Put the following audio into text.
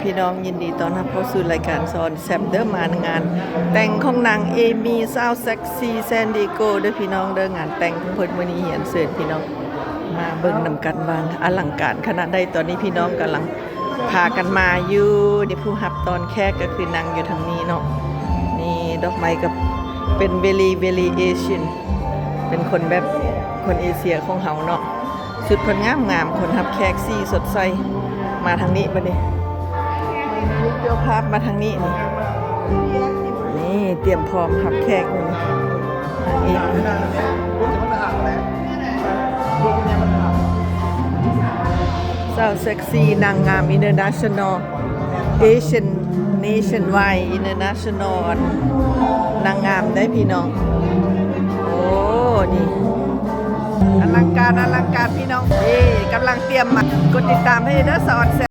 ພີ່ນ້ອງ ຍິນດີຕ້ອນຮັບເຂົ້າສູ່ລາຍການສະອອນແຊບເດີ້ ມາງານແຕ່ງຂອງນາງເອມີ ສາວເຊັກຊີ San Diego ເດີ້ພີ່ນ້ອງເດີ້. ງານແຕ່ງຂອງເພິ່ນມື້ນີ້ ຮຽນເຊີນພີ່ນ້ອງມາເບິ່ງນຳກັນວ່າອະລັງການຂະໜາດໃດ. ຕອນນີ້ພີ່ນ້ອງກຳລັງພາກັນມາຢູ່ ນີ້ ຜູ້ຮັບຕ້ອນແຂກກໍຄືນັ່ງຢູ່ທາງນີ້ເນາະ. ນີ້ດອກໄມ້ກໍເປັນ very very Asian ເປັນຄົນແບບຄົນເອເຊຍຂອງເຮົາເນາະ. ຊຸດເພິ່ນງາມໆ ຄົນຮັບແຂກສີສົດໃສ. ມາທາງນີ້ບັດນີ້ ເຈົ້າພາບມາທາງນີ້ ນີ້ ນີ້ຕຽມພ້ອມຮັບແຂກນີ້ ນາງເອມີ ສາວເຊັກຊີ ນາງງາມ international Asian nationwide international ນາງງາມເດ້ພີ່ນ້ອງ. ໂອ້ ນີ້ ອະລັງການ ອະລັງການພີ່ນ້ອງ. ເອີ ກຳລັງຕຽມມາ ກົດຕິດຕາມໃຫ້ເດີ້ ສະອອນແຊບ.